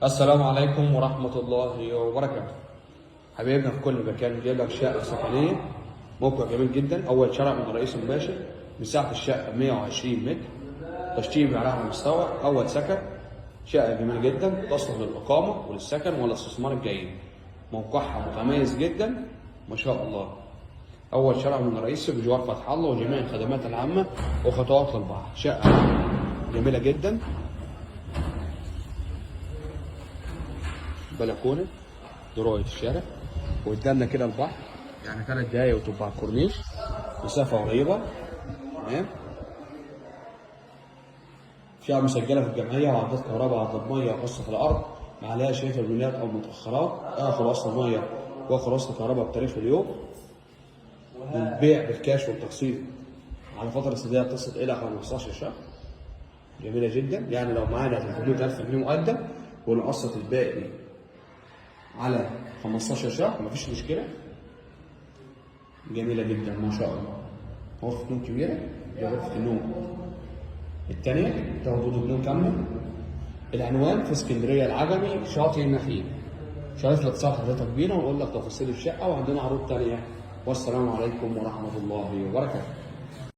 السلام عليكم ورحمة الله وبركاته. حبايبنا في كل مكان، جايب لك شقة سكنية، موقع جميل جدا، أول شارع من الرئيس المباشر. مساحة الشقة 120 متر، تشطيب على أعلى مستوى، أول سكن. شقة جميلة جدا تصلح للإقامة وللسكن والاستثمار الجيد. موقعها متميز جدا ما شاء الله. أول شارع من الرئيس بجوار فتح الله وجميع الخدمات العامة وخطوات للبحر. شقة جميلة جدا، بلكونة دراية الشارع، وقدامنا كده البحر، يعني 3 دقايق وتبقى على الكورنيش، مسافة قريبه. تمام. شقه مسجله في الجمعية، وعداد كهرباء وعداد مية وقصة في الارض، ما عليهاش اي ترمينات او متاخرات، اخر وصل مية واخر وصل كهرباء بتاريخ اليوم. للبيع بالكاش والتقسيط على فترة سداديه تصل الى 15 شهر. جميلة جدا، يعني لو معانا 300,000 جنيه مقدم ونقسط الباقي على 15 شهر مفيش مشكلة. جميلة جدا ما شاء الله. غرفة نوم كبيرة، دي غرفة النوم التانية، تاخد أوضة نوم كاملة. العنوان في اسكندرية العجمي، شاطئ النخيل. شرفنا اتصال حضرتك بينا ونقول لك تفاصيل الشقة، وعندنا عروض تانية. والسلام عليكم ورحمة الله وبركاته.